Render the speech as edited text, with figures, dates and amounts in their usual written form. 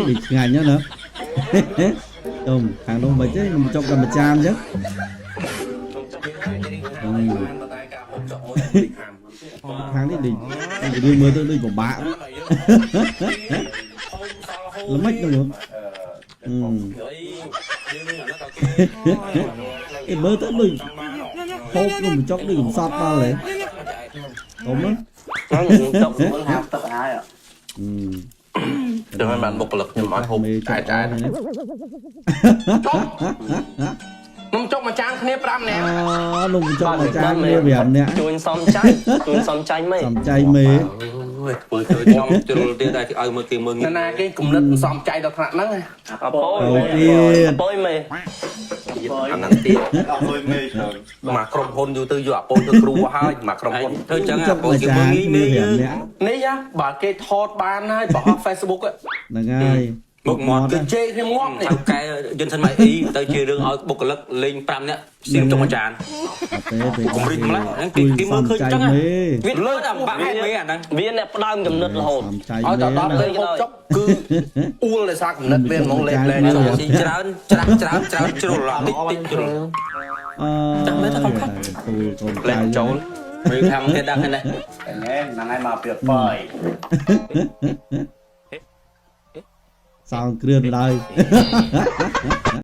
ដូចឆ្ងាញ់ហ្នឹងណាទុំខាងនោះមិនទេខ្ញុំចុកតែមួយចានអញ្ចឹងខាងនេះដូចរឿងមើលទៅដូចពិបាកល្មិចនោះអេមើលទៅដូចហូបនំបញ្ចុកដូចកំសត់ដល់ហ៎ទុំណា ខ្ញុំចុកមុនហាទឹកហើយ អឺ តែមិនបានបុគ្គលិកខ្ញុំឲ្យហូប មេ ចែកចែក ចុក ខ្ញុំចុកមួយចានគ្នា5នាក់ អូនំបញ្ចុកមួយចានគ្នា5នាក់ ជួញសំចៃជួញសំចៃមេ សំចៃមេ អូយធ្វើទៅខ្ញុំជ្រុលទៀតតែគេឲ្យមើលគេមើលងា ណាណាគេគំនិតសំចៃដល់ថ្នាក់ហ្នឹង អពយ ទៅទៀត អពយមេ អាហ្នឹងទៀត អស់លុយមេច្រើន មកក្រុមហ៊ុនយូរទៅយកអាពូទៅគ្រូហើយមកក្រុមហ៊ុន ធ្វើចឹង ចុក អាពូ មួយចា គេមើល នគ្នា ងាយមើល 5នាក់ នេះហ៎បើគេថតបានហើយបង្ហោះ Facebook ហ្នឹងហើយ មុខមាត់ គឺជេរគ្នាងាប់នេះ ថៅកែយន្តសិនម៉ៃអ៊ីទៅជារឿងឲ្យបុគ្គលិកលេង5នាក់ស៊ីចុកមួយចាន អត់ទេពេល គម្រិតម្ល៉េះហ្នឹងគេមើលឃើញចឹង មេ វាលើតែបាក់ហេតុមេអាហ្នឹង វាអ្នកផ្ដើមកំណត់រហូត សំចៃ ឲ្យ មេ ដល់ដល់ពេលហូបចុកគឺអួលដោយសារគំនិតវាហ្មងលេបលែងចូល ស៊ីច្រើនច្រាស់ច្រើនច្រើនជ្រុលតិចតិចជ្រុល អឺ ចាំមើលទៅខំខំ ទូលកូនចៅ លែងចូលមើលខាងគេដឹងហ្នឹងណា ហ្នឹងហើយមកពីបើយ សោងគ្រឿនឡើយ